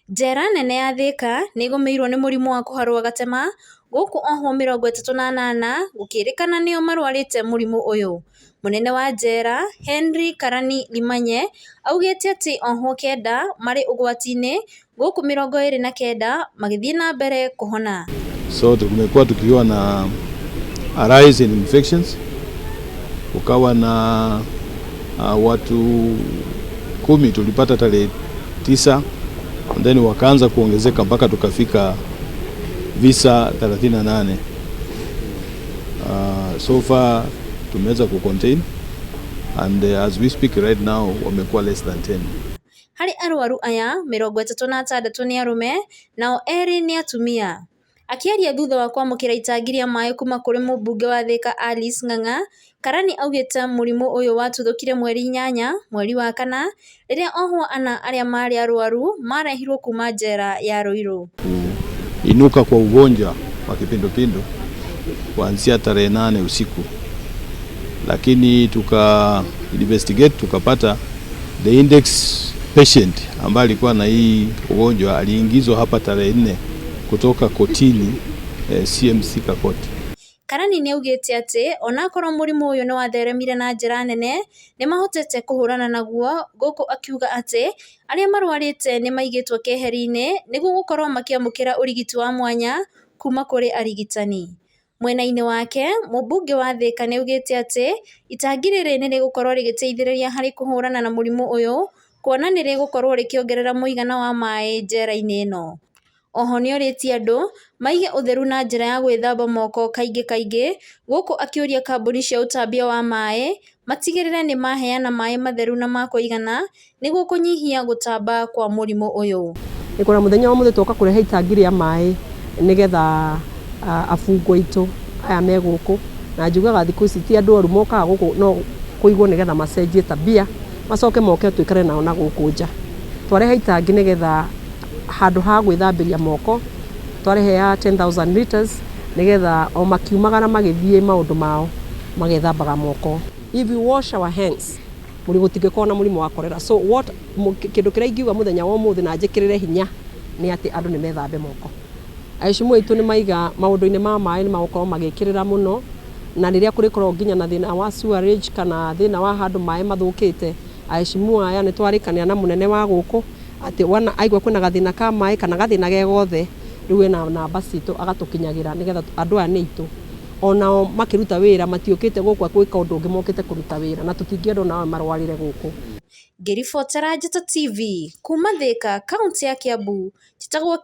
Njera nene ya Thika nĩĩgũmĩirwo nĩ mũrimũ wa kũharwo gatema gũkũ ohwo 38 gũkĩrĩkana nĩo marwarĩte mũrimũ ũyũ. Mũnene wa njera Henry Karani Limanye augĩte atĩ ohwo 9 marĩ ũgwati-inĩ gũkũ 29 magĩthiĩ na mbere kũhona. So tumekuwa tukiwa na a rise in infections, kukawa na watu 10 tulipata tarehe 9 and then wakaanza kuongezeka mpaka tukafika visa 38. So far tumeweza kucontain and as we speak right now wamekuwa less than 10. Harĩ arwaru aya 36 nĩ arũme nao 2 nĩ atumia. Akĩaria thutha wa kwamũkĩra itangi rĩa maĩ kuma kũrĩ mũmbunge wa Thika Alice Ng'ang'a, Karani augĩte mũrimũ ũyũ watuthũkire mweri 8 mweri wa kana rĩrĩa ohwo 4 arĩa marĩ arwaru marehirwo kuma njera ya Ruiru. Kuinuka kwa ugonjwa wa kipindupindu kuanzia tarehe 8 usiku, lakini tuka investigate tukapata the index patient ambaye alikuwa na hii ugonjwa aliingizwa hapa tarehe 4 kutoka kotini, CMC Kakoti. Karani nĩaugĩte atĩ onakorwo mũrimũ ũyũ nĩwatheremire na njĩra nene nĩmahotete kũhũrana naguo gũkũ akiuga atĩ arĩa marwarĩte nĩmaigĩtwo keheri-inĩ nĩguo gũkorwo makĩamũkĩra ũrigiti wa mwanya kuma kũrĩ arigitani. Mwena-inĩ wake mũmbunge wa Thika nĩaugĩte atĩ itangi rĩrĩ nĩrĩgũkorwo rĩgĩteithĩrĩria harĩ kũhũrana na mũrimũ ũyũ kuona nĩrĩgũkorwo rĩkĩongerera mũigana wa maĩ njera-inĩ ĩno. Oho nĩorĩtie andũ maige ũtheru na njĩra ya gwĩthamba moko kaingĩ kaingĩ gũkũ akĩũria kambuni cia ũtambia wa maĩ matigĩrĩre nĩmaheana maĩ matheru na ma kũigana nĩguo kũnyihia gũtamba kwa mũrimũ ũyũ. Nĩ kuona mũthenya wa mũthĩ twoka kũrehe itangi rĩa maĩ nĩgetha abungwo aitũ aya me gũkũ, na njugaga thikũ ici ti andũ oru mokaga gũkũ no kũigwo nĩgetha macenjie tabia macoke moke tũikare nao na gũkũ nja. Twarehe itangi nĩgetha handũ ha gwĩthambĩria moko, twarehe ya 10,000 liters nĩgetha o makiumagara magĩthiĩ maũndũ mao magethambaga moko. If we wash our hands, gũtingĩkorwo na mũrimũ wa korera. So what kĩndũ kĩrĩa ingiuga mũthenya wa ũmũthĩ na njĩkĩrĩre hinya nĩ atĩ andũ nĩ methambe moko. Aheshimu aitũ nĩ maiga maũndũ-inĩ ma maĩ nĩ magũkorwo magĩkĩrĩra mũno, na rĩrĩa kũrĩkorwo nginya na thĩna wa sewerage kana thĩna wa handũ maĩ mathũkĩte, aheshimu aya nĩ twarĩkanĩra na mũnene wa gũkũ atĩ wona aigua kwĩna gathĩna ka maĩ kana gathĩna ge gothe, rĩu ena namba citũ agatũkinyagĩra nĩgetha andũ aya nĩ aitũ onao makĩruta wĩra matiũkĩte gũkũ gwĩka ũndũ ũngĩ, mokĩte kũruta wĩra na tũtingĩenda onao marwarĩre gũkũ. Ngĩribotera Njata TV kuma Thika, kaũntĩ ya Kiambu, njĩtagwo Kate.